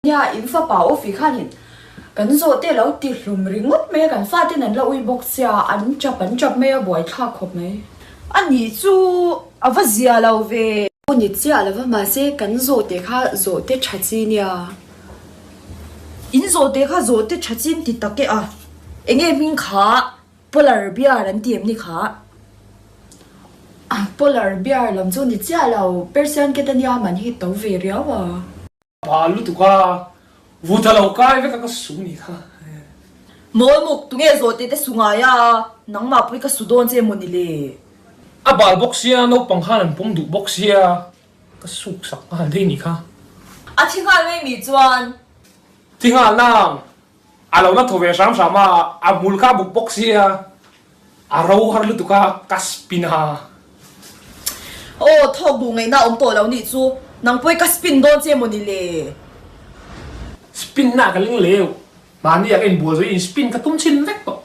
Nia, in fapa Ofi khanin kan zawhte lo ti hlum ringawt mai a, kan faten an la ui bawk sia, an chap an chap mai a, buaithlak khawp mai. A nih chu a va zia lo ve. Aw ni chiah lo va, mahse kan zawhte kha zawhte tha chi nia. In zawhte kha zawhte tha chi an ti tak e a, enge hming kha Polar bear an ti em ni kha? Polar bear lam chu ni chiah lo, Persian cat a nia man hi to ve riau a. Bal lutuk a, vut a lo kai vek a ka su ni kha. Mawl muk, tunge zawhte te su ngai a, nangmah pawh hi ka su dawn che maw ni le? A bal bawk sia, naupang khan an pawm duh bawk sia, ka suk sak nghal daih ni kha. A thi nghal mai mi chuan. Thi nghal nang, A lo la thaw ve hram hram a, a hmul kha a buk bawk sia, a ro har lutuk a, ka spin a. Aw, thawk duh ngaihna awm tawh lo nih chu, nang pawh i ka spin dawn che maw ni le? Spin na ka ling leu, mahni ah ka inbual zawh i in spin ka tum chhin vek tawh.